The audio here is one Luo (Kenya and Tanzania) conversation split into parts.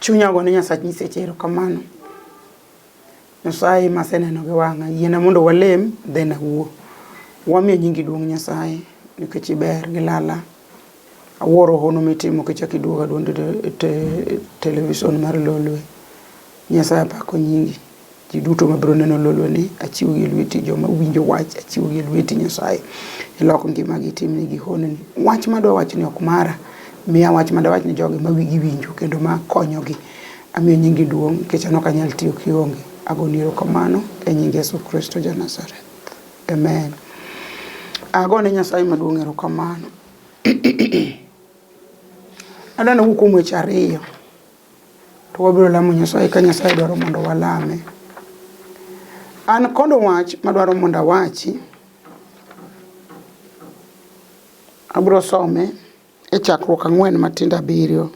Chunya ogone Nyasach nyiseche erokamano. Nyasaye maseneno gi wang'a, yiena mondo walem then awuo. Wamiyo nyingi duong' Nyasaye nikech iber gi lala. Awuoro hono mitimo kichako iduogo aduond e television mar Lolwe. Nyasaye apako nyingi. Ji duto mabiro neno Lolwe ni achiwogi e lweti, joma winjo wach achiwogi e lweti Nyasaye. Ilok ngimagi itimnegi honni. Wach madwa wacho ni ok mara, miya wach madwa wach ni jogi ma wigi winjo kendo ma konyogi. Amiyo nyingi duong' nikech an ok anyal tiyo kionge. Agoni erokamano e nying Yesu Kristo ja Nazareth. Amen. Agone Nyasaye maduong' erokamano. Adwa nawuo kuom weche ariyo. To wabiro lamo Nyasaye ka Nyasaye dwaro mondo walame. An kod wach madwaro mondo awachi. Abiro some e Chakruok ang'wen matindo abiriyo.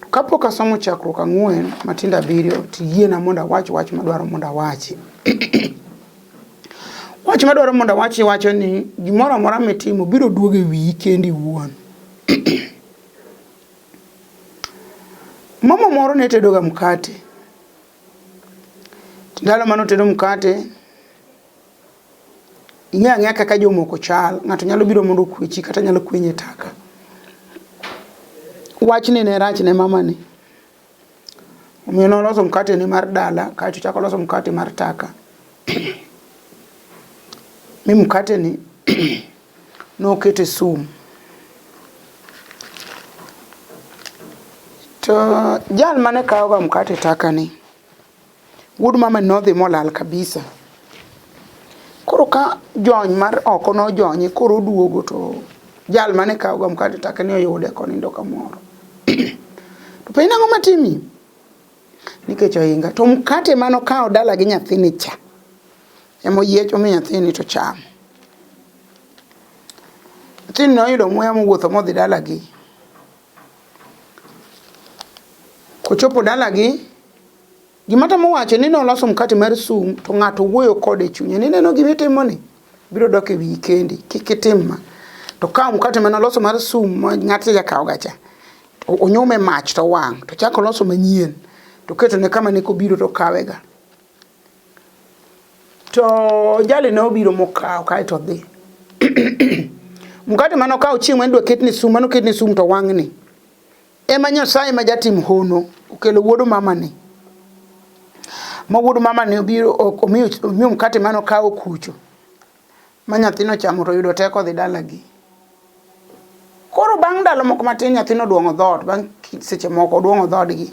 To kapok asomo Chakruok ang'wen matindo abiriyo, to yiena mondo awach wach madwaro mondo awachi. Wach madwaro mondo awachi wacho ni gimoro amora mitimo biro duogo e wiyi kendi iwuon. Mama moro ne tedoga mkate. Ndalo mane otedo mkate, ing'eyo ang'eya kaka jomoko chal, ng'ato nyalo biro mondo okwechi kata nyalo kwenyi e taka. Wachni ne rach ne mamani. Omiyo noloso mkate ne mar dala kaeto ochako oloso mkate mar taka. Mi mkate ni nokete sum. To jal mane kawoga mkate taka ni, wuod mama nodhi molal kabisa. Koro ka jony mar oko nojonye koro oduogo to jal mane kawoga mkate taka ni oyude konindo kamoro. To penj nang'o matimi? Nikech ohinga. To mkate mane okawo dala gi nyathini cha ema oyiech omiyo nyathini to chamo. Nyathini noyudo muya mowuotho modhi dalagi. Kochopo dalagi, gima temo wacho ni noloso mkate mar sum to ng'ato wuoyo kode e chunye ni neno gima itimoni biro dok e wiyi kendi, kik itim ma. To kawo mkate mane oloso mar sum ma ng'atcha jakawoga cha, onyume mach to owang' to ochako oloso manyien to oketone kama ne kobiro to okawega. To jali ne obiro mokawo kaeto odhi. Mkate mane okawo chieng' mane idwa ketne sum, mane oketne sum to wang'ni. Ema Nyasaye ma jatim hono okelo wuod mamani. Ma wuod mamani obiro omiyo omiyo mkate mane okawo kucho. Ma nyathino ochamo to oyudo teko odhi dalagi. Koro bang' ndalo moko matin nyathino oduong'o dhoot, bang' seche moko oduong'o dhoodgi.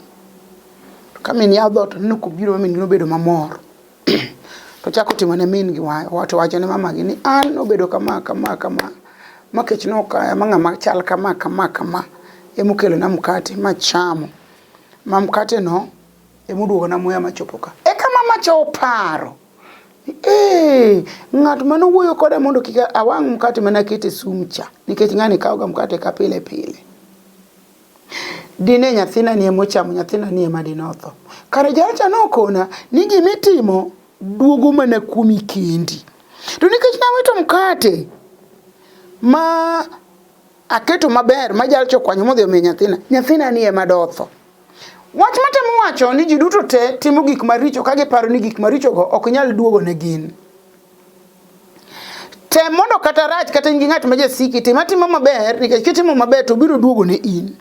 To ka min yawo dhoot to oneno kobiro ma min gi nobedo mamor. To ochako timo ne min gi to owacho ne mamagi ni an nobedo kama kama kama ma kech nokaya ma ng'ama chal kama kama kama emokelona mkate machamo. Ma mkate no emoduogona muya machopo ka. Eka mama cha oparo Ee, ng'at mane owuoyo koda mondo kik awang' mkate mane akete sum cha, nikech ng'ani kawoga mkate ka pile pile. Dine nyathina ni ema ochamo, nyathina ni ema dine otho. Kare jalcha nokona ni gima itimo duogo mana kuomi kendi. To nikech nawito mkate ma aketo maber ma jalcha okwanyo modhi omiyo nyathina, nyathina ni ema dotho. Wach matemo wacho ni ji duto te timo gik maricho ka giparo ni gik marichogo ok nyal duogo ne gin. Tem mondo kata rach kata in gi ng'at ma jasiki, tim atima maber nikech kitimo maber to biro duogo ne in.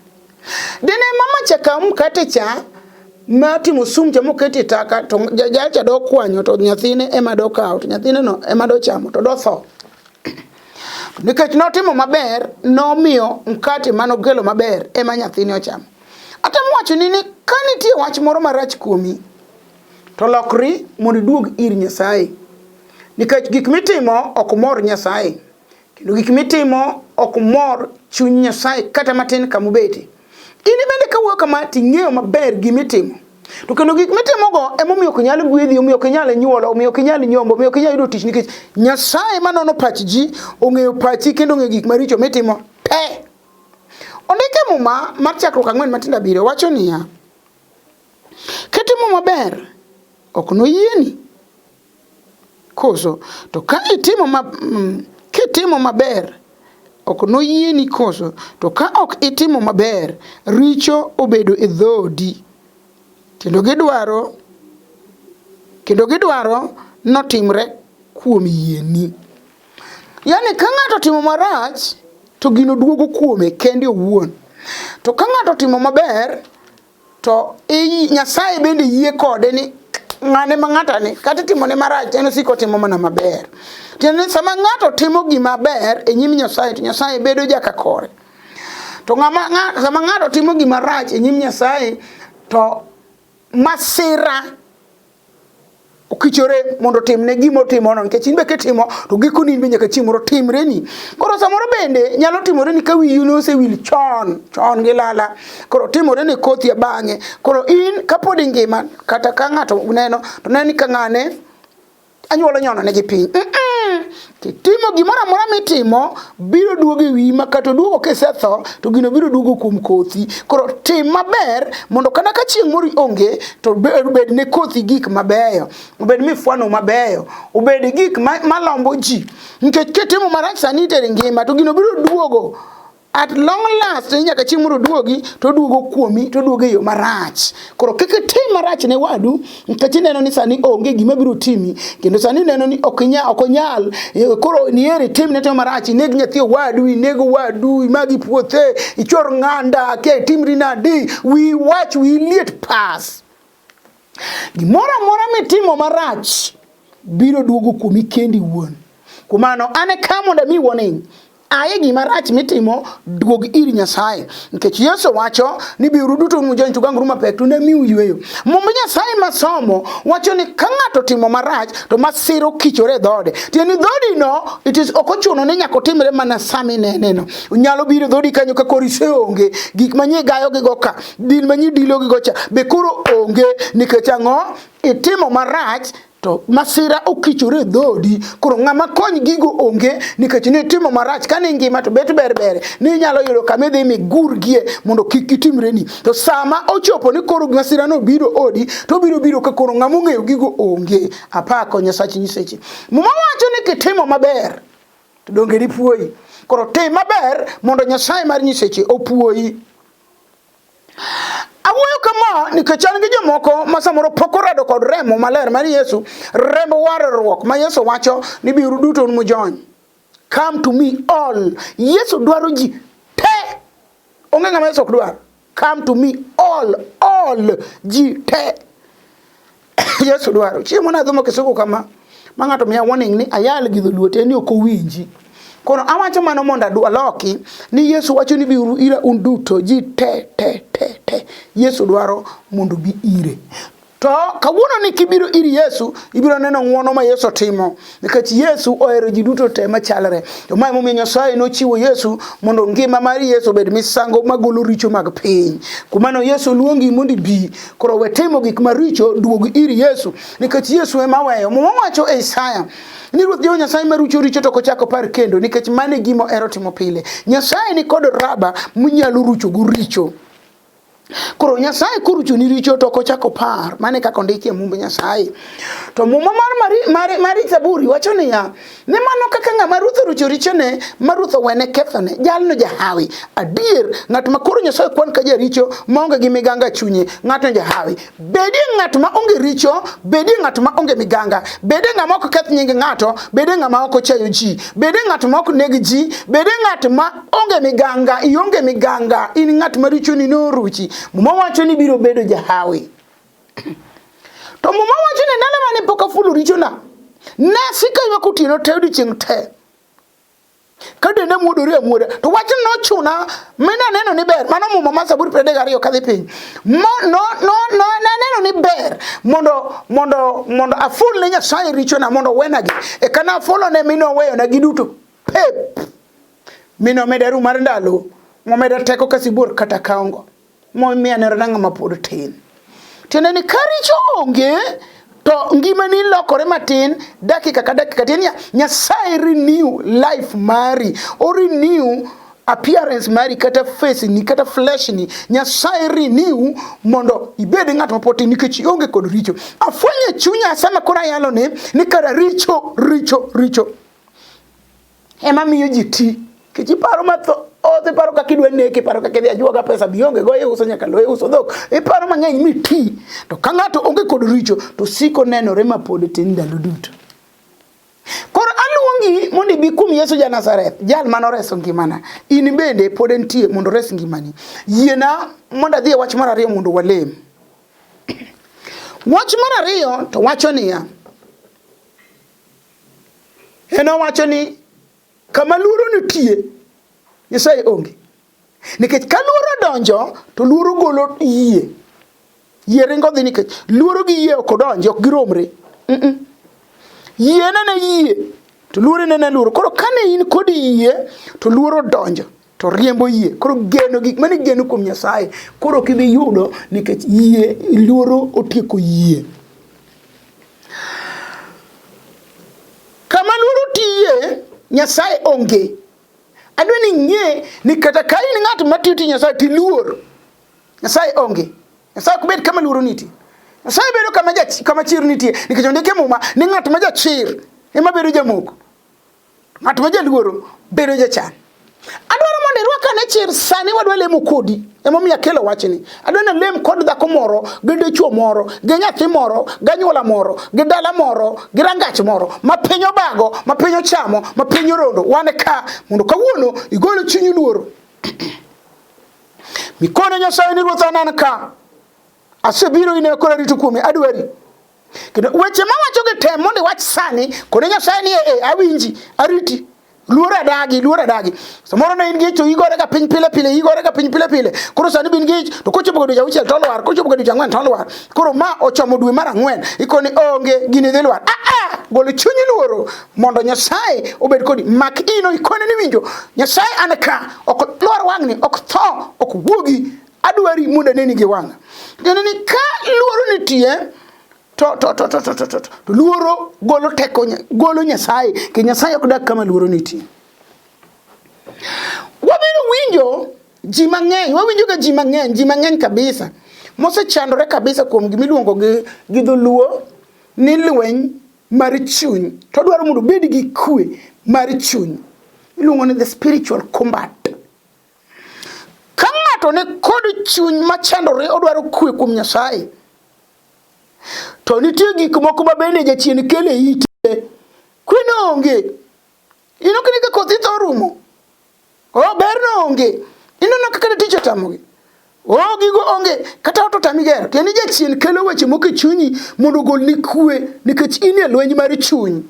Dine mama cha kaw mkate cha ma timo sum cha moketie taka to jal cha do kwanyo to nyathine ema do kawo to nyathine no ema do chamo to do tho. Nikech notimo maber, nomiyo mkate mane okelo maber ema nyathine ochamo. Atemo wacho ni ni ka nitie wach moro marach kuomi, to lokri mondo iduog ir Nyasaye. Nikech gik mitimo ok mor Nyasaye. Kendo gik mitimo ok mor chuny Nyasaye kata matin kama obete. In bende kawuoyo kama to ing'eyo maber gima itimo. To kendo gik mitimogo emomiyo ok nyal gwedhi, omiyo ok inyal nyuolo, omiyo ok inyal nyombo, omiyo ok inyal yudo tich nikech Nyasaye manono pach ji ong'eyo pachi kendo ong'eyo gik maricho mitimo te. Ondik e Muma mar Chakruok ang'wen matindo abiriyo wacho niya, Kitimo maber ok noyieni koso? To ka itimo ma, kitimo maber ok noyieni koso? To ka ok itimo maber, richo obedo e dhoodi, kendo gidwaro kendo gidwaro notimre kuom yieni. Yaani ka ng'ato otimo marach to gino duogo kuome kende owuon. To ka ng'ato otimo maber to Nyasaye bende yie kode ni ng'ane ma ng'atani kata itimone marach en osiko otimo mana maber. Tiende ni sama ng'ato timo gima ber e nyim Nyasaye to Nyasaye bedo jaka kore. To ng'ama sama ng'ato timo gima rach e nyim Nyasaye to masira okichore mondo otimne gima otimono nikech in be kitimo to gikone in be nyaka chieng' moro timreni. Koro samoro bende nyalo timoreni ka wiyi nosewil chon chon gi lala, koro timore ne kothi bang'e. Koro in kapod ingima kata ka ng'ato neno to neno ni ka ng'ane anyuola nyono negi piny. Kitimo gimoro amora mitimo biro duogo e wiyi ma kata oduogo kisetho to gino biro duogo kuom kothi. Koro tim maber mondo kata ka chieng' moro ionge to obed ne kothi gik mabeyo, obed mifwano mabeyo, obed gik malombo ji. Nikech kitimo marach sani itero ngima to gino biro duogo At long last ni nyaka chieng' moro oduogi to oduogo kuomi to oduogo e yo marach. Koro kik itim marach ne wadu nikech ineno ni sani onge gima biro timi kendo sani ineno ni ok inyal ok onyal koro nier itim ne tim marach ineg nyathi owadu ineg owadu imagi puothe ichor ng'anda akia itimri nadi wi wach wi liet pas. Gimoro amora mitimo marach biro duogo kuomi kendi wuon. Kuom mano an e ka mondo ami warning Aye gima rach mitimo, duog ir Nyasaye. Nikech Yesu wacho ni biuru duto un mujony to ganguru mapek to namiu yweyo. Mumb Nyasaye masomo wacho ni ka ng'ato otimo marach to masira okichore e dhoode. Tiende ni dhoodino it is ok ochuno ni nyaka otimre mana sama ineneno. Nyalo biro e dhoodi kanyo ka koro iseonge, gik manye igayogigo ka, dil manye idilogigo cha be koro onge nikech ang'o? Itimo marach to masira okichore e dhoodi. Koro ng'ama kony gigo onge nikech nitimo marach. Kane ingima to bet ber ber ni inyalo yudo kama idhi migurgie mondo kik gitimreni. To sama ochopo ni koro masirano biro odi to obiro biro ka koro ng'ama ong'eyo gigo onge. Apako Nyasach nyiseche. Muma wacho ni kitimo maber to donge dipuoyi. Koro tim maber mondo Nyasaye mar nyiseche opuoyi. Awuoyo kama nikech an gi jomoko ma samoro pok orado kod remo maler mar Yesu, remb warruok ma Yesu wacho ni biuru duto un mujony. Come to me all. Yesu dwaro ji te. Onge ng'ama Yesu ok dwar. Come to me all, all ji te. Yesu dwaro. Chieng' moro nadhumo Kisugu kama, ma ng'ato miya warning ni ayal gi dholuo te ni ok owinji. Koro awacho mano mondo aloki ni Yesu wacho ni biuru ira un duto ji te te te te. Yesu dwaro mondo bi ire. To kawuono ni kibiro ir Yesu, ibiro neno ng'wono ma Yesu timo. Nikech Yesu ohero ji duto te machalre. To mae momiyo Nyasaye nochiwo Yesu mondo ngima mar Yesu obed misango magolo richo mag piny. Kuom mano Yesu luongi mondo ibi. Koro we timo gik maricho, duog ir Yesu. Nikech Yesu ema weyo. Muma wacho e Isaya ni Ruoth Jehova Nyasaye marucho richo to ok ochak opar kendo nikech mano e gima ohero timo pile. Nyasaye ni kod raba monyalo ruchogo richo. Koro Nyasaye koruchoni richo to ok ochak opar. Mano e kaka ondiki e Mumb Nyasaye. To Muma mar Mari, mar, mar Zaburi wacho niya, ni mano kaka ng'ama Ruoth orucho richone, ma Ruoth owene kethone, jalno jahawi. Adier, ng'at ma koro Nyasaye kwan ka jaricho, maonge gi miganga e chunye, ng'atno jahawi. Bedie ng'at ma onge richo, bedie ng'at ma onge miganga, bedie ng'ama ok keth nying ng'ato, bedie ng'ama ok ochayo ji, bedie ng'at ma ok neg ji, bedie ng'at ma onge miganga, ionge miganga, in ng'at ma richoni noruchi. Muma wacho ni biro bedo jahawi. To Muma wacho ni ndalo mane pok afulo richona, nasiko aywak otieno te odiechieng' te. Ka denda muodore amuoda to wachno nochuna mi naneno ni ber. Mano Muma mar Zaburi 32 kadhi piny. Mo, no, no, no, naneno ni ber mondo mondo mondo aful ne Nyasaye richona mondo owenagi. Eka nafulone mi noweyona giduto pep. Mi nomeda ru mar ndalo, momeda teko ka sibuor kata kaongo. Momiyo aneno ng'ama pod tin. Tiende ni ka richo onge to ngimani lokore matin dakika ka dakika. Tiende niya, Nyasaye renew life mari, o renew appearance mari kata face ni kata flesh ni. Nyasaye renew mondo ibed ng'at ma pod tin nikech ionge kod richo. Afwenyo e chunya sama koro ayalo ni kara richo richo richo ema miyo ji ti. Kech iparo mathoth, iparo kaka idwa neki, iparo kaka idhi ajuoga pesa bionge go, iuso nyaka lo, iuso dhok, iparo mang'eny miti. To ka ng'ato onge kod richo, to siko nenore ma pod tin ndalo duto. Koro aluongi mondo ibi kuom Yesu ja Nazareth, jal mane oreso ngimana. In bende pod entie mondo ores ngimani. Yiena mondo adhi e wach mar ariyo mondo walem. Wach mar ariyo to wacho niya, en owacho ni kama luoro nitie, Nyasaye onge. Nikech ka luoro odonjo, to luoro golo yie. Yie ringo dhi nikech luoro gi yie ok odonji, ok giromre. Mm -mm. Yie nene yie, to luoro nene luoro. Koro kane in kod yie, to luoro odonjo, to riembo yie. Koro geno gik mane geno kuom Nyasaye, koro ok ibi yudo nikech yie, luoro otieko yie. Kama luoro tiye, Nyasaye onge. Adwa ni ing'e ni kata ka in ng'at matiyo tij Nyasaye tiluor, Nyasaye onge. Nyasaye ok bed kama luoro nitie. Nyasaye bedo kama jach, kama chir nitie. Nikech ondik e Muma ni ng'at ma jachir ema bedo jamoko. Ng'at ma jaluoro bedo jachan. Adwaro mondo irwak ane chir sani wadwa lemo kodi. Emomiyo akelo wachni. Adwa ni alem kod dhako moro, gi dichuo moro, gi nyathi moro, gi anyuola moro, gi dala moro, gi rangach moro, ma piny obago, ma piny ochamo, ma piny orondo. Wan ka mondo kawuono igol chuny luoro. Mikone Nyasaye ni Ruoth an an ka. Asebiro in koro arito kuomi adwari. Kendo weche mawacho gi tem mondo iwach sani kone Nyasaye ni e awinji ariti. Luoro adagi, luoro adagi. Samoro ne in gi ich to igore ga piny pile pile, igore ga piny pile pile. Koro sani bin gi ich to kochopo ga dweche auchiel to olwar, kochopo ga dweche ang'wen to olwar. Koro ma ochomo dwe mar ang'wen, ikoni onge gini dhi lwar. Ah ah, golo chunyi luoro mondo Nyasaye obed kodi. Mak ino ikone ni winjo. Nyasaye an ka, ok lwar wang'ni, ok tho, ok wuogi. Adwari mondo aneni gi wang'a. Tiende ni ka luoro nitie to to to to to to to to luoro golo teko golo Nyasaye ke Nyasaye ok dak kama luoro nitie. Wabiro winjo ji mang'eny, wawinjo ga ji mang'eny, ji mang'eny kabisa mosechandore kabisa kuom gima iluongo gi gi dholuo ni lweny mar chuny to odwaro mondo obed gi kwe mar chuny iluongo ni the spiritual combat. Ka ng'ato ni kod chuny machandore odwaro kwe kuom Nyasaye To nitie gik moko ma bende jachien kelo e ite. Kwe no onge. Ineno ka kothi tho rumo. Oh, ber no onge. Ineno kaka tich otamogi. Oh, gigo onge. Kata ot otami gero. Tiende ni jachien kelo weche moko e chunyi mondo ogolni kwe nikech in e lweny mar chuny.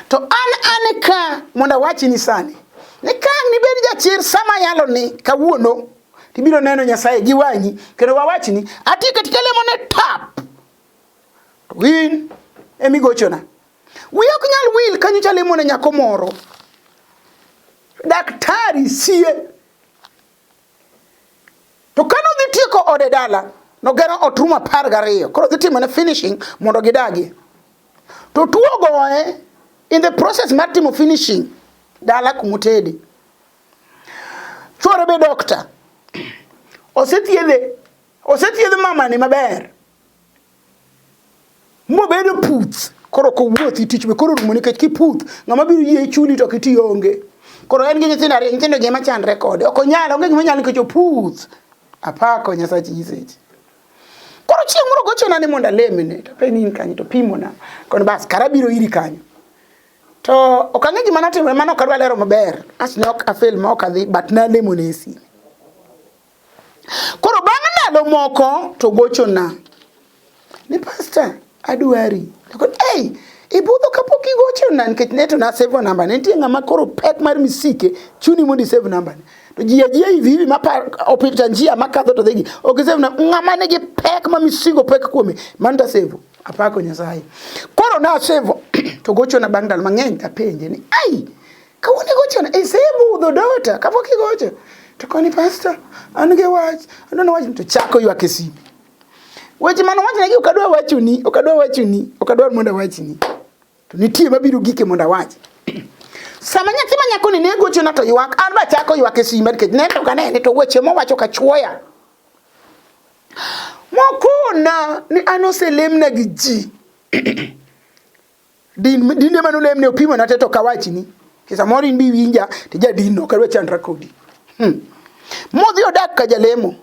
To an an ka mondo awachni sani ni ka ang' nibed jachir sama ayalo ni kawuono tibiro neno Nyasaye gi wang'i kendo wawachni ati katika lemo ne tap to in emigochona. Wiya ok nyal wil kanyocha lemo ne nyako moro daktari sie To kane odhi tieko ode dala, nogero ot room 12. Koro odhi timo ne finishing mondo gidagi. To tuo ogoye in the process mar timo finishing dala kumotede. Chuore be doctor. Osethiedhe. Osethiedh mamani maber. Mobedo puth. Koro ok owuothi tich be koro orumo nikech kiputh ng'ama biro yie chuli to ok iti onge. Koro en gi nyithindo ariyo, nyithindo gi ema chandre kode. Ok onyal, onge gima onyalo nikech oputh. Apako Nyasach nyiseche. Koro chieng' moro gochona ni mondo alemne, to apenjo ni in kanye to pimona. Kono bas kara biro iri kanyo. To ok ang'e gima notimore, mano ok adwa lero maber. As ne ok afel ma ok adhi, but nalemone e sime. Koro bang' ndalo moko to gochona ni pastor adwari. To hey, ibudho kapok igochona nikech ne to nasevo namba ne nitie ng'ama koro pek mar misike chuni mondo isave namba ne. To ji ajia hivi hivi mapa opita njia makadho to dhigi ok isave namba ng'ama nigi pek ma misigo pek kuome mano tasevo apako Nyasaye. Koro nasevo to gochona bang' ndalo mang'eny tapenje ni ai Kawuono igochona, isebudho dota kapok igocho. To koni pastor, an gi wach, adwa wach to chako ywak e simu. Weche mane owachna gi ok adwa wachoni, ok adwa wachoni, ok adwa mondo awachni. To nitie mabiro gike mondo awach. Sama nyathi ma nyakoni ne gochona to ywak, an be achako ywak e simu nikech ne to kanene to weche mowacho ka chuoya. Mokona ni an oselemna gi ji. Din, dinde mane olemne opimona te to kawachni. Samoro in bi winja to jadin no kadwa chandra kodi. Modhi odak ka jalemo.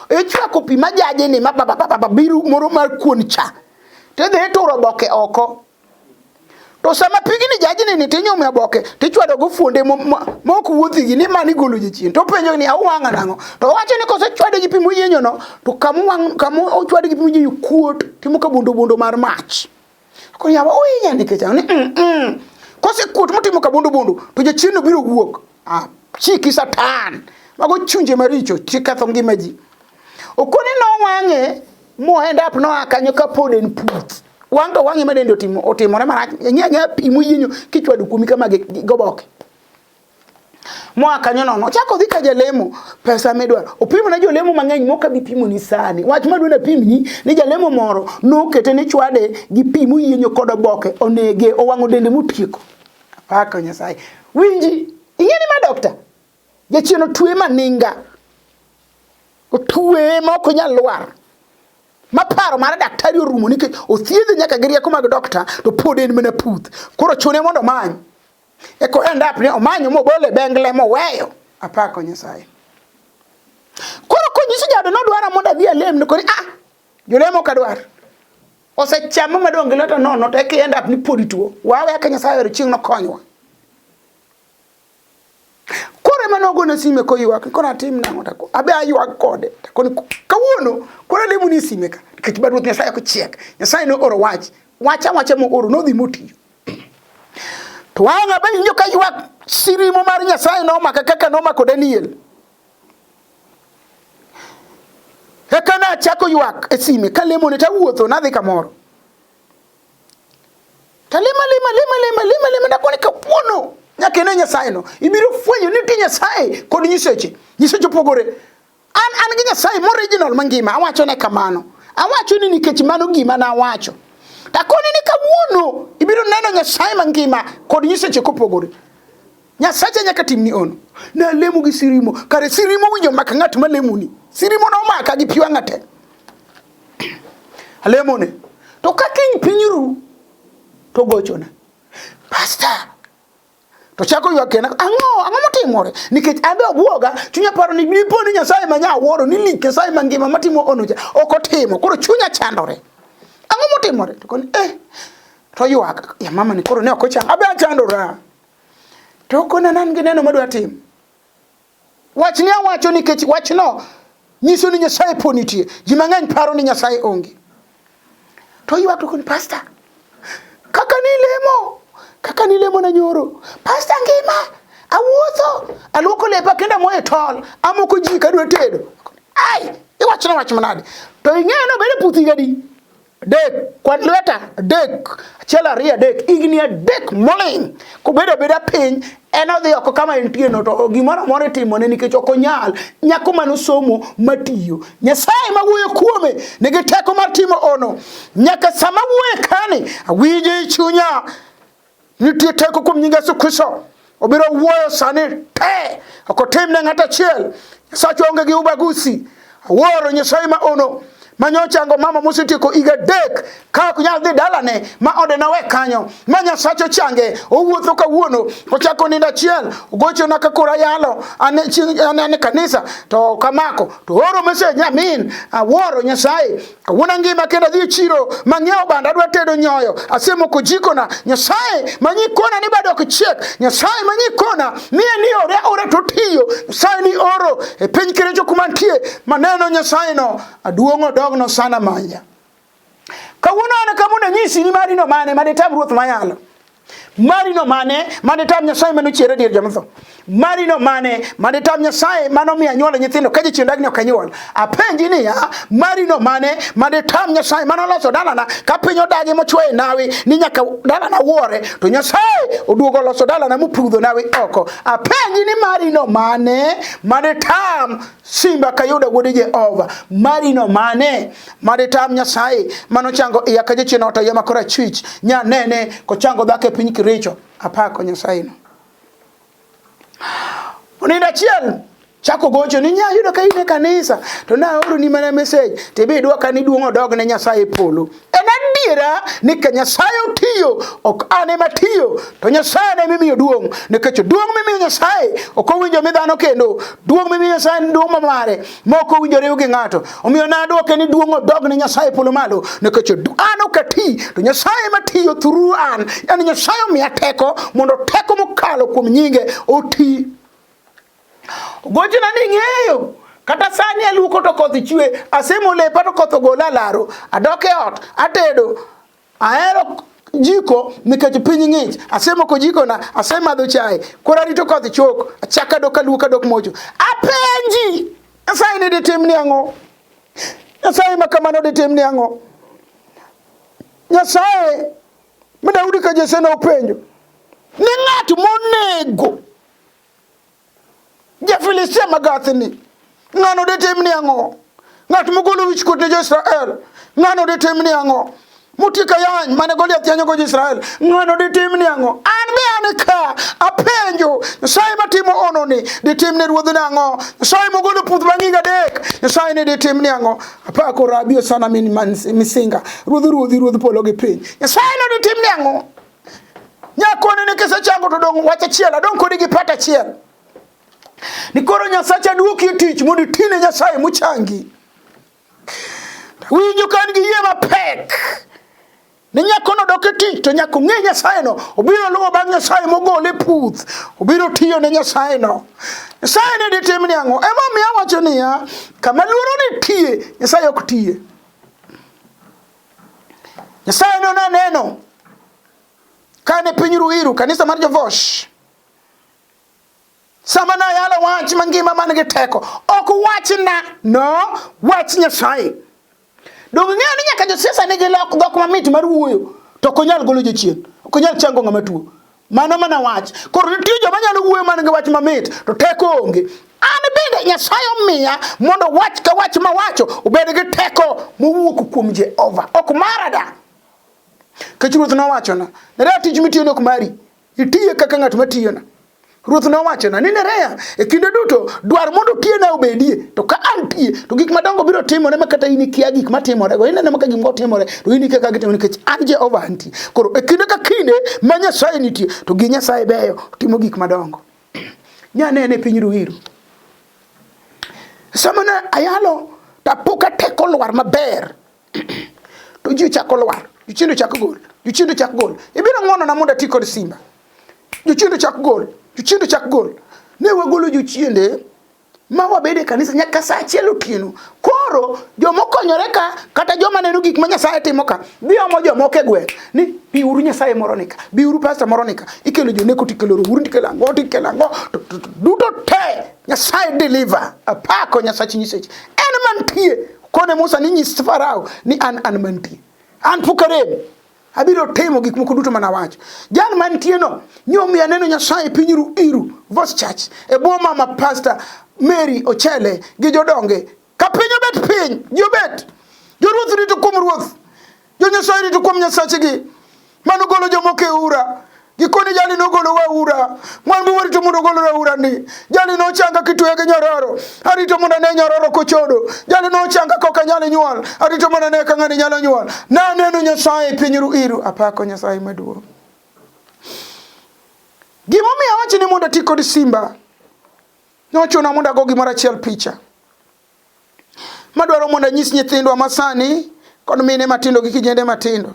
Ichwako pi majaje ni ma ba ba ba biru moro mar kuon cha. To idhi ituro oboke oko. To sama pigni jajni ni tinyume oboke tichwado go fuonde ma ok wuothi gi ni mani golo jachien. To penjo ni awang'a nang'o? To owacho ni kosechwade gi pi moyienyo no to kama kama ochwade gi pi moyienyo kuot timo ka bondo bondo mar mach. Koro yawa ohinya nikech ang'o ni Kosekuot motimo ka bondo bondo to jachien no biro wuok. Ah, chiki satan. Mago chunje maricho ketho ngima ji. Okoni nowang'e mo end up noa kanyo kapod en puth. Wang' to wang'e ma dende otimo otimore marach. Ng'e ang'eya pi moyienyo kichwado kuomi kama gi goboke. Moa kanyo nono ochako odhi ka jalemo pesa midwaro. Opimo ne jolemo mang'eny mok abi pimo ni sani. Wach madwa napimni ni jalemo moro nokete ni chwade gi pi moyienyo kod oboke onege owang'o dende motieko. Apako Nyasaye. Winji, ing'e ni ma dokta? Jachien otwe maninga. Otwe ma ok onyal lwar. Ma paro mar daktari orumo nikech othiedhe nyaka gi rieko mag dokta to pod en mana puth. Koro chune mondo omany. Eko end up ni omanyo mobole bengle moweyo. Apako Nyasaye. Koro konyiso jaode nodwara mondo adhi alem ne kori ah jolemo ok adwar. Osechama madong' gi lweta nono to eka end up ni pod ituo. Wawe aka Nyasaye ohero chieng' nokonywa. Koro ema nogona sime koywak, koro atim nang'o to abe aywak kode. To kawuono koro alemo ni sime ka nikech bad Ruoth Nyasaye ok chiek. Nyasaye nooro wach, wach awacha mooro nodhi motiyo. To wang' abe winjo ka ywak sirimo mar Nyasaye nomaka kaka nomako Daniel. Eka nachako ywak e sime kalemone tawuotho nadhi kamoro. Talema lema lema lema lema lema ndakoni kawuono nyaka ine Nyasaye no. Ibiro fwenyo ni nitie Nyasaye kod nyiseche. Nyiseche opogore. An an gi Nyasaye moriginal mangima awacho ne kamano. Awacho ni nikech mano gima nawacho. Takoni ni kawuono ibiro neno Nyasaye mangima kod nyiseche kopogore. Nyasache nyaka timni ono. Nalemo gi sirimo. Kare sirimo winjo maka ng'at malemoni. Sirimo nomaka gi pi wang'a te. Alemone. To ka kiny piny ru to gochona. Pastor. To chako ywak kendo. Ang'o? Ang'o motimore? Nikech an be obwoga, chunya paro ni dipo ni Nyasaye ma nyawuoro ni lik Nyasaye mangima matimo ono cha ok otimo. Koro chunya chandore. Ang'o motimore? To koni eh to ywak. Ya mama ni koro ne ok ochang. Abe achandora. To kona nan gi neno madwa timo. Wachni awacho nikech wachno nyiso ni Nyasaye po nitie. Ji mang'eny paro ni Nyasaye onge. To ywak to koni pastor, kaka nilemo, kaka nilemo na nyoro. Pastor ngima, awuotho, aluoko lepa kendo amoyo e tol, amoko jiko adwa tedo. Ai, iwachona wach manade? To ing'eyo ni obedo puth higa adi? Adek, kwan lweta, adek, achiel ariyo adek, higni adek moling' kobedo abeda piny, en odhi oko kama entie no to gimoro amora itimone nikech ok onyal. Nyako mane osomo matiyo. Nyasaye ma wuoyo kuome nigi teko mar timo ono. Nyaka sama wuoye kani, awinjo e chunya Nitie teko kuom nying Yesu Kristo. Obiro wuoyo sani te. Ok otim ne ng'ato achiel. Nyasacha onge gi ubaguzi. Awuoro Nyasaye ma ono ma nyochango mama mosetieko higa adek ka ok nyal dhi dalane ma ode nowe kanyo ma Nyasache ochange owuotho kawuono ochako nindo achiel ogochona ka koro ayalo an e kanisa to kamako to oro message amin awuoro Nyasaye Kawuono angima kendo adhi e chiro mang'iewo bando adwa tedo nyoyo asemoko jikona Nyasaye manyikona ni bado ok chiek Nyasaye manyikona miye ni ore ore to tiyo Nyasaye ni oro e piny Kericho kuma nitie maneno Nyasaye no aduong' odogno sana manya Kawuono an ka mondo anyisi ni mari no mane maditam ruoth mayalo Mari no mane maditam Nyasaye mane ochiere dier jomotho. Mari no mane maditam Nyasaye mane omiyo anyuolo nyithindo ka jachien dagi ni ok anyuol. Apenji niya, mari no mane maditam Nyasaye mane oloso dalana ka piny odagi mochweyo nawi ni nyaka dalana wuore to Nyasaye oduogo oloso dalana mopudho nawi oko. Apenji ni mari no mane maditam Simba Kayuda wuod Jehova. Mari no mane maditam Nyasaye manochango iya ka jachien oto iya makoro achwich nyanene kochango dhako e piny Kericho. Apako Nyasaye no. Onindo achiel chako gocho ni nya yudo ka in e kanisa to naoroni mana message to ibi idwoka ni duong' odog ne Nyasaye e polo. En adier. adiera ni ka Nyasaye otiyo, ok an ema tiyo, to Nyasaye ne mimiyo duong'. Nikech duong' mimiyo Nyasaye ok owinjo mi dhano kendo. Duong' mimiyo Nyasaye en duong' mamare ma ok owinjo riw gi ng'ato. Omiyo nadwoke ni duong' odog ne Nyasaye polo malo. Nikech an ok ati, to Nyasaye ema tiyo through an. Yani Nyasaye omiya teko mondo teko mokalo kuom nyinge oti. Gochona ni ng'eyo kata sani aluoko to koth chwe, asemo lepa to koth ogola laro, adok e ot, atedo, ahero jiko nikech piny ng'ich, asemoko jikona, asemadho chae, koro arito koth chok, achako adok aluoko adok mocho. Apenji, Nyasaye ni ditimni ang'o? Nyasaye ma kamano ditimni ang'o? Nyasaye ma Daudi ka Jesse nopenjo ni ng'at monego Ja-Filistia ma Gath ni, ng'ano ditimni ang'o? Ng'at mogolo wichkuot ne jo-Israel, ng'ano ditimni ang'o? Motieko ayany mane Goliath yanyogo jo-Israel, ng'ano ditimni ang'o? An be an ka apenjo, Nyasaye matimo hononi ditimne ruodhni ang'o? Nyasaye mogolo puth bang' higa adek, Nyasaye ni ditimni ang'o? Apako Rabi Osana min Misinga, ruodh ruodhi, ruodh polo gi piny. Nyasaye no ditimni ang'o? Nyakoni ni kisechango to dong' wach achiel, adong' kodi gi pat achiel. Ni koro Nyasacha duoki e tich mondo itine Nyasaye mochangi. Winjo ka an gi yie mapek ni nyakono dok e tich to nyaka ong'e Nyasaye no, obiro luwo bang' Nyasaye mogole puth, obiro tiyo ne Nyasaye no. Nyasaye ne ditim ni ang'o? Emomiyo awacho niya, kama luoro nitie, Nyasaye ok tiye. Nyasaye ne oneno kane piny Ruiru, kanisa mar Jovosh, sama nayalo wach mangima man gi teko, ok wachna, no, wach Nyasaye. Donge ing'eyo ni nyaka josiasa nigi lok dhok mamit mar wuoyo, to ok onyal golo jachien, ok onyal chango ng'ama tuo. Mano mana wach. Koro nitie joma nyalo wuoyo man gi wach mamit, to teko onge. An bende Nyasaye omiya mondo wach ka wach mawacho obed gi teko mowuok kuom Jehova, ok mara da. Kech Ruoth nowachona, Nerea tich mitiyoni ok mari, itiye kaka ng'at matiyona. Ruoth nowachona ni Nerea, e kinde duto dwar mondo tiyena obedie, to ka antie to gik madongo biro timore ma kata in ikia gik matimorego. Ineno maka gik moko timore to in ikia kaka gitimore nikech an Jehova antie. Koro e kinde ka kinde ma Nyasaye nitie to gi Nyasaye beyo timo gik madongo. Nyanene e piny Ruiru. Sama ne ayalo to apo ka teko lwar maber to ji ochako lwar, jochiende ochako gol, jochiende ochako gol. Ibiro ng'wonona mondo ati kod simba. Jochiende ochako gol, jochiende ochako gol. Ne wagolo jochiende ma wabedo e kanisa nyaka saa achiel otieno. Koro joma okonyore ka kata joma neno gik ma Nyasaye timo ka dhi omo jomoko e gweng' ni biuru Nyasaye moro nika, biuru pasta moro nika, ikelo joneko tikelo rohuru tikelo ang'o tikelo ang'o duto te Nyasaye deliver. Apako Nyasach nyiseche. En mantie. Kone Musa ni nyis Farao ni an an mantie. An pok arem. Abiro timo gik moko duto mana wacho. Jal mantie no, nyomiya neno Nyasaye piny Ruiru, Voice Church, e bwo mama Pastor Mary Ochele gi jodonge. Ka piny obet piny, ji obet. Joruoth rito kuom ruoth. Jo Nyasaye rito kuom Nyasachgi. Mano golo jomoko e ura. Gikoni jali nogolowa e ura. Wan be warito mondo ogolwa e ura ni. Jali nochanga kitweya gi nyororo. Arito mondo ane nyororo kochodo. Jali nochanga kok anyal nyuol. Arito mondo ane ka ng'ani nyalo nyuol. Naneno Nyasaye e piny Ruiru. Apako Nyasaye maduong'. Gimomiyo awacho ni mondo ati kod simba, nochuna mondo ago gimoro achiel picha. Madwaro mondo anyis nyithindwa masani kod mine matindo gi kijende matindo.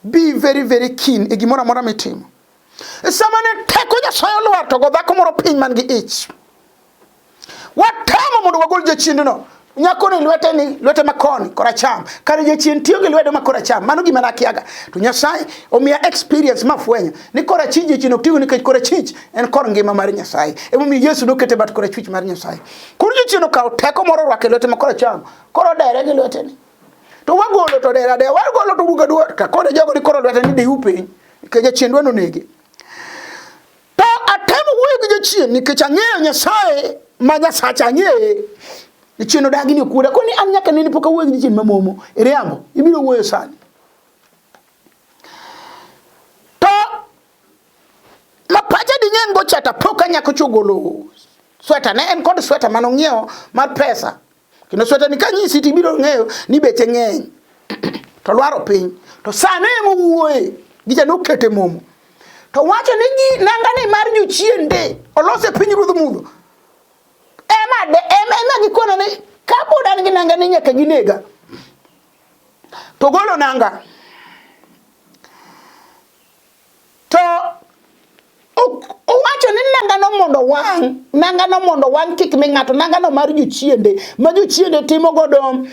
Be very very keen e gimoro amora mitimo. E sama ne teko Nyasaye olwar to go dhako moro piny man gi ich. Watemo mondo wagol jachiendno. Nyako ni lwete ni lwete makoni koracham. Kare jachien tiyo gi lwedo ma koracham. Mano gima nakiaga. To Nyasaye omiya experience mafwenyo ni korachich jachien ok tigo nikech korachich en kor ngima mar Nyasaye. Emomiyo Yesu nokete bat korachwich mar Nyasaye. Koro jachien okawo teko moro orwako e lwete ma koracham. Koro odere gi lwete ni. To wagolo to dera dera, wagolo to duogo aduoga. Ka koro jogo ni koro lwete ni diu piny. Nikech jachien dwa nonege. To atemo wuoyo gi jachien nikech ang'eyo Nyasaye ma Nyasacha ang'eye. Jachien odagi ni okuoda. Koni an nyaka nene pok awuoyo gi jachien mamomo. Iriambo. Ibiro wuoyo sani. To mapacha ding'eng' go cha to apo ka nyako cha ogolo sweta ne en kod sweta mane ong'iewo mar pesa. Kendo sweta ni kanyisi to ibiro ng'eyo ni beche ng'eny. to lwaro piny. To sano ema owuoye, gicha nokete momo. To wacho ni ji nanga ni mar jochiende olose piny ruodh mudho. Ema de ema ema gikona ni kapod an gi nanga ni nyaka ginega. To golo nanga. To owacho ni nangano mondo wang', nangano mondo wang' kik mi ng'ato, nangano mar jochiende, ma jochiende timo godo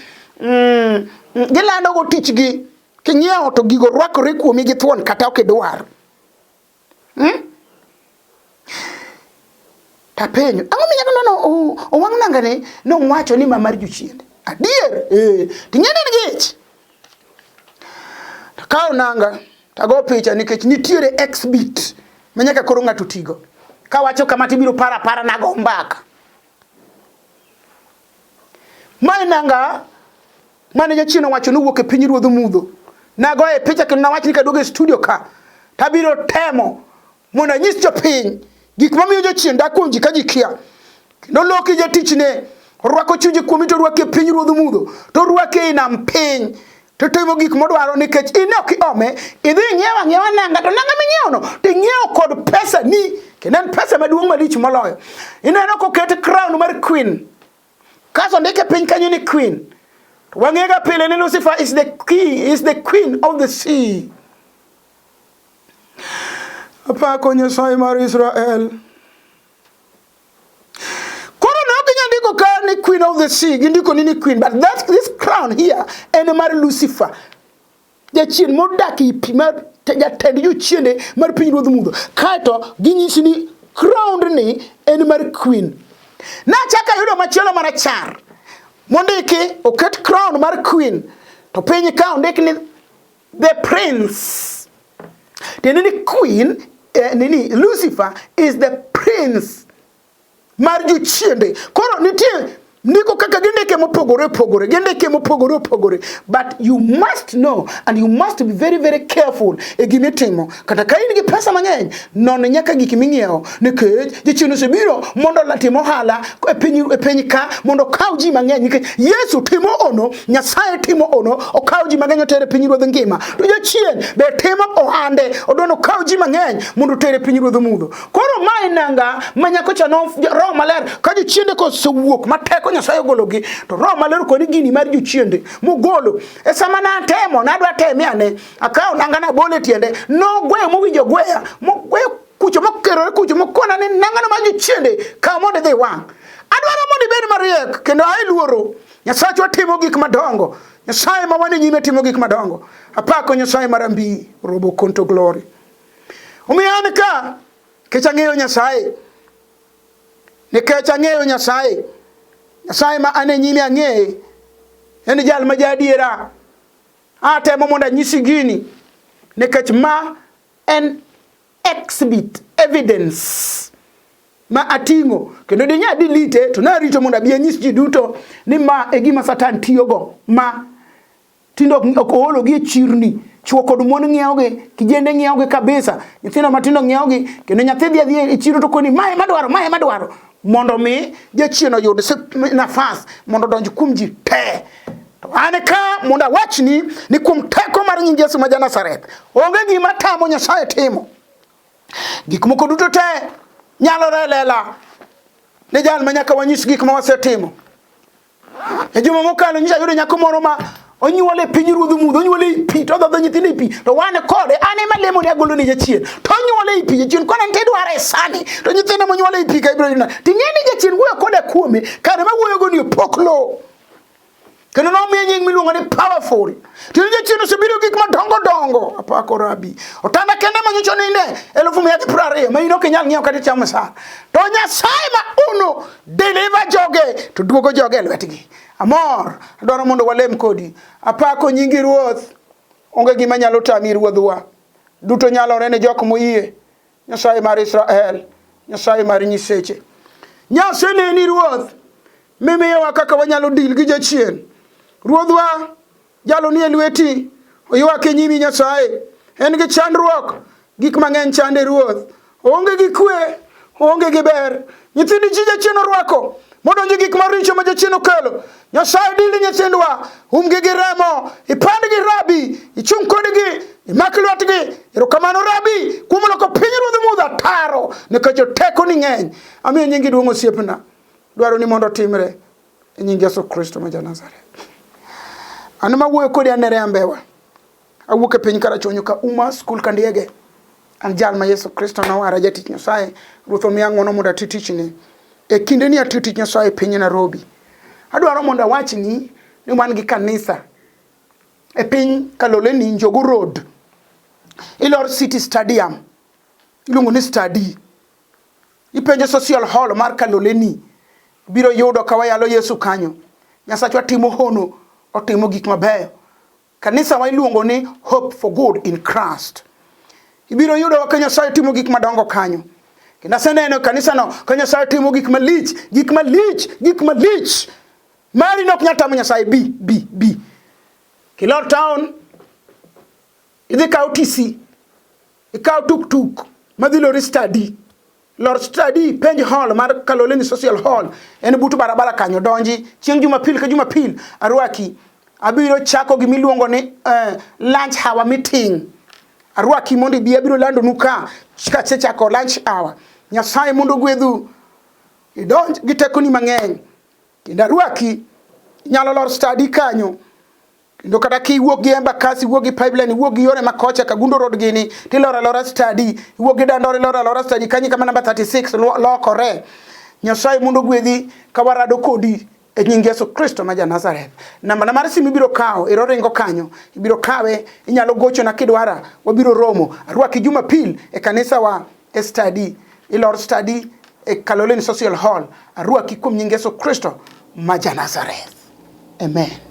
gilando go tichgi. King'iewo to gigo rwakore kuomi gi thuon kata ok idwar. Tapenjo, ang'o minyalo neno owang' nangane nowacho ni ma mar jochiende? Adier, eh, ting'e ni en gi ich. Takawo nanga tago picha nikech nitiere exhibit ma nyaka koro ng'ato tigo. Kawacho kama tibiro paro apara nago mbaka. Mae nanga mane jachien owacho ni owuok e piny ruodh mudho. Nagoye picha kendo nawach ni kaduogo e studio ka tabiro temo mondo anyis jopiny gik mamiyo jachien dak kuom ji ka ji kia. Kendo loki jatichne, orwako chunje kuomi to orwaki e piny ruodh mudho, to orwaki ei nam piny, to timo gik modwaro nikech in ok iome, idhi ing'iewo ang'iewa nanga, to nanga ming'iewono to ing'iewo kod pesa ni, kendo en pesa maduong' malich moloyo. Ineno koket crown mar queen, kaso ndike piny kanyo ni queen. To wang'ega pile ni Lucifer is the king, is the queen of the sea. Apako Nyasaye mar Israel. Koro ne ok ginyal ndiko ka ni queen of the sea, gindiko ni ni queen, but that this crown here en mar Lucifer. Jachien modak e pi mar jatend jochiende mar piny ruodh mudho. Kaeto ginyisi ni crown ni en mar queen. Nachako ayudo machielo marachar mondiki oket crown mar queen to piny ka ondik ni the prince. Tiende ni queen nini Lucifer is the prince mar jochiende. Koro nitie ndiko kaka gindike mopogore opogore, gindike mopogore opogore, but you must know and you must be very very careful e gima itimo. Kata ka in gi pesa mang'eny, non nyaka gik ming'iewo, nikech jachien osebiro mondo otim ohala e piny ka mondo okaw ji mang'eny, nikech Yesu timo ono, Nyasaye timo ono, okaw ji mang'eny otere piny ruodh ngima. To jachien be timo ohande, odwa ni okaw ji mang'eny mondo otere piny ruodh mudho. Koro mae nanga ma nyako cha no Roho Maler ka jochiende kosewuok ma teko Nyasaye ogologi to Roho Maler okoni gini mar jochiende mogolo. E sama natemo nadwa teme ane akawo nanga nabolo e tiende nogweyo mowinjo gweya mogweyo kucho mokerore kucho mokona ni nangano mar jochiende kaw mondo idhi wang'. Adwaro mondo ibed mariek kendo ae luoro. Nyasachwa timo gik madongo. Nyasaye ma wan e nyime timo gik madongo. Apako Nyasaye mar Ambi Robo Konto Glory. Omiyo an ka nikech ang'eyo Nyasaye, nikech ang'eyo Nyasaye, Nyasaye ma an e nyime ang'eye, en jal ma jaadiera. Atemo mondo anyisi gini nikech ma en exhibit evidence ma ating'o kendo dinya delete to narito mondo abi anyis ji duto ni ma e gima Satan tiyogo ma tinde ok oologi e chirni chwo kod mon ng'iewogi kijende ng'iewogi kabisa nyithindo matindo ng'iewogi kendo nyathi dhi adhiya e chiro to koni mae madwaro mae madwaro mondo mi jachien oyud nafas mondo odonj kuom ji te to an ka mondo awachni ni kuom teko mar nying Yesu ma ja-Nazareth onge gima tamo Nyasaye timo gik moko duto te nyalore e lela ne jal ma nyaka wanyis gik ma wasetimo E juma mokalo nyicha ayudo nyako moro ma onyuol e piny ruodh mudho, onyuol e pi, to odhodho nyithindo e pi, to wan kode, an ema lemo ni agolo ni jachien, to onyuol e pi, jachien kona nitie dware e sani, to nyithindo monyuol e pi ka ibiro yudo. To ing'e ni jachien wuoyo koda kuome, kare ma wuoyogo ni opok lowo. Kendo nomiye nying miluongo ni powerful. To jachien osebiro gik madongo dongo. Apako rabi. Otanda kende ma nyocha oninde 120,000 ma in ok inyal ng'iewo kata chamo sa. To Nyasaye ma uno deliver joge to duogo joge e lwetgi. Amor, adwaro mondo walem kodi. Apako nyingi Ruoth. Onge gima nyalo tami Ruodhwa. Duto nyalore ne jok moyie. Nyasaye mar Israel, Nyasaye mar nyiseche. Nyasaye neni Ruoth, mimiyowa kaka wanyalo dil gi jachien. Ruodhwa, jalo nie lweti, oywak e nyimi Nyasaye. En gi chandruok, gik mang'eny chande Ruoth. Oonge gi kwe, Onge gi ber. Nyithindi ji jachien orwako modonjo gik maricho ma jachien okelo. Nyasaye dili nyithindwa, umgi gi remo, ipandgi Rabi, ichung' kodgi, imak lwetgi. Erokamano Rabi kuom loko piny ruodh mudha taro nikech tekoni ng'eny. Amiyo nyingi duong' osiepna. Dwaro ni mondo otimre e nying Yesu Kristo ma ja-Nazareth. An ma wuoyo kodi an Nerea Mbewa. Awuok e piny Karachuonyo ka Uma School Kandiege. An jal ma Yesu Kristo nowara jatich Nyasaye. Ruoth omiya ng'wono mondo ati tichni. E kinde ni atiyo tich Nyasaye e piny Nairobi. Adwaro mondo awachni ni wan gi kanisa e piny Kaloleni Njogu Road. Ilor City Stadium. Iluongo ni Stadi. Ipenjo social hall mar Kaloleni. Biro yudo ka wayalo Yesu kanyo. Nyasachwa timo hono, otimo gik mabeyo. Kanisa wa iluongo ni Hope for Good in Christ. Ibiro yudo ka Nyasaye timo gik madongo kanyo. Kendo aseneno e kanisano ka Nyasaye timo gik malich, gik malich, gik malich. Mari nok nyal tamo Nyasaye bi, bi, bi. Kilor town, idhi kaw TC, ikaw tuk tuk madhi lori study. Lor study penj hall mar Kaloleni Social Hall en but barabara kanyo donji chieng' Jumapil ka Jumapil arwaki abiro chako gima iluongo ni lunch hour meeting arwaki mondo ibi abiro landonu ka kasechako lunch hour Nyasaye mondo ogwedhu idonj gi tekoni mang'eny kendo arwaki inyalo lor study kanyo Kendo kata kiwuok gi Embakasi, iwuok gi Pipeline, iwuok gi yore ma kocha Kagundo Road gini, tiloro alora study, iwuok gi Dandora iloro alora study kanyo kama namba 36 lokore. Nyasaye mondo ogwedhi ka warado kodi e nying Yesu Kristo ma ja Nazareth. Namba na mar simu ibiro kawo, ero ringo kanyo, ibiro kawe, inyalo gochona kidwara, wabiro romo. Arwaki Jumapil e kanisa wa e study, ilor study e Kaloleni Social Hall. Arwaki kuom nying Yesu Kristo ma ja Nazareth. Amen.